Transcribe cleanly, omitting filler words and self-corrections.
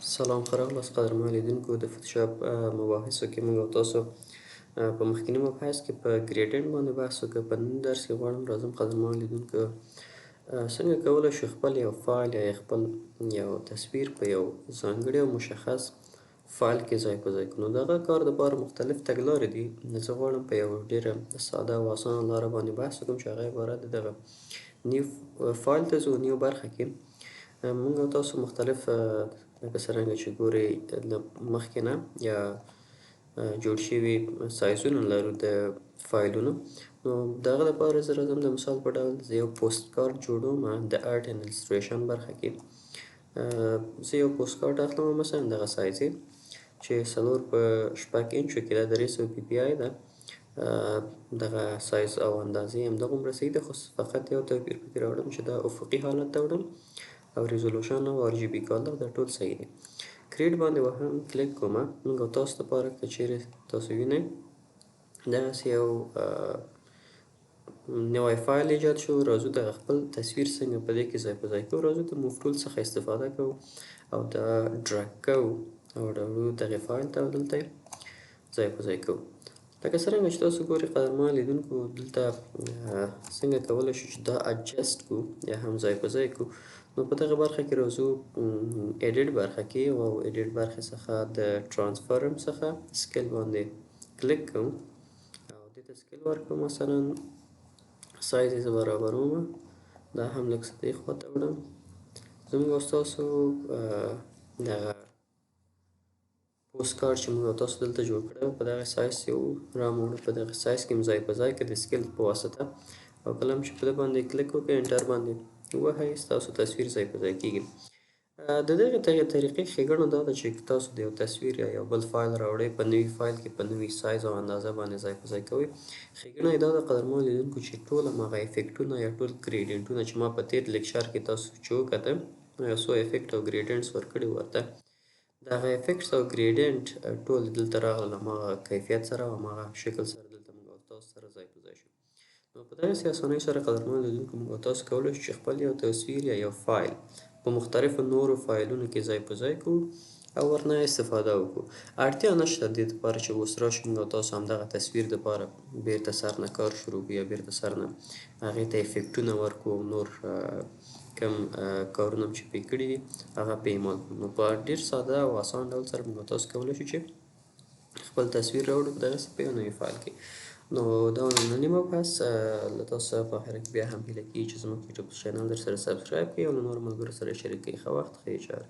سلام، ښه راغلاست قدرمن لیدونکو. د فتوشاپ مباحثو کې موږ او تاسو په مخکني مبحث کې په gradient باندې بحث وکړ. په نن درس کې غواړم راځم قدرمن لیدونکو، څنګه کولی شو خپل یو فایل یا خپل یو تصویر په یو ځانګړي او مشخص فایل کې ځای په ځای کړو. نو دغه کار دپاره مختلف تګلارې دي. زه غواړم په یو ډېره ساده او اسانه لاره باندې بحث وکړم چې هغه عبارت د دغه new file ته ځو. new برخه کې موږ او تاسو مختلف، لکه څرنګه چې ګورئ، له مخکې نه یا جوړ شوي سایزونه لرو د فایلونو. نو د هغه لپاره زه راځم، د مثال په ډول زه یو پوسټ کارت جوړوم. د art and illustration برخه کې زه یو پوسټ کارت اخلم، مثلا دغه سایز یې چې 4 په 6 اینچو کې ده، 300 PPI ده. دغه سایز او اندازې همدغومره صحیح ده، خو فقط یو توپیر پکې راوړم چې دا افقي حالت ته وړم او resolution او RGB color دا ټول صحیح دي. create باندې وهم، کلیک کوم. موږ او تاسو لپاره که چیرې تاسو وینئ، دغسې یو نوی فایل ایجاد شو. راځو دغه خپل تصویر څنګه په دې کې ځای په ځای کوو. راځو د move tool څخه استفاده کوو او دا drag کوو او راوړو دغې فایل ته او دلته یې ځای په ځای کوو. لکه څرنګه چې تاسو ګورئ قدرمن لیدونکو، دلته څنګه کولی شو چې دا adjust کړو یا هم ځای په ځای کړو؟ نو په دغه برخه کې راځو edit برخه کې او edit برخې څخه د transform څخه scale باندې کلیک کوو او دې ته scale ورکوو. مثلا سایز یې زه برابروم، دا هم لږ څه دې خوا ته وړم. زموږ او ستاسو دغه پوسټ کارت چې موږ او تاسو دلته جوړ کړی و، په دغه سایز یې راموړو. په دغه سایز کې ځای په ځای کړه د scale په واسطه او کله هم چې په ده باندې کلیک وکړئ، enter باندې ووهئ، ستاسو تصویر ځای په ځای کېږي. د دغې طریقې ښېګڼه دا ده چې تاسو د یو تصویر یا یو بل فایل راوړئ، په نوي فایل کې په نوي سایز او اندازه باندې ځای په ځای کوئ. ښېګڼه یې دا ده قدرمن لیدونکو چې ټول هماغه افکټونه یا ټول gradient ونه چې ما په تېر lecture کې تاسو چې وکتل، یو څو effect او gradients ورکړي ورته، دغه effects او gradient ټول دلته راغلل، هماغه کیفیت سره او هماغه شکل سره دلته موږ او تاسو سره ځای په ځای شو. نو په دغسې اسانۍ سره قدرمن لیدونکو، موږ او تاسو کولی شو چې خپل یو تصویر یا یو فایل په مختلفو نورو فایلونو کې ځای په ځای کړو او ورنه استفاده وکړو. اړتیا نشته دې دپاره چې اوس راشو موږ او تاسو همدغه تصویر دپاره بیرته سر نه کار شروع کړو یا بیرته سر نه هغې ته افکټونه ورکړو او نور کوم کارونه چې پرې کړي دي هغه پرې اعمال کړو. نو په ډېر ساده او اسان ډول سره موږ او تاسو کولی شو چې خپل تصویر راوړو په دغسې په یو نوي فایل کې. نو دا نننی مبحث. له تاسو سره په آخره کې بیا هم هیله کېږي چې زموږ یوټیوب channel در سره subscribe کړئ او له نورو ملګرو سره شریک کړئ. ښه وخت، ښې چارې.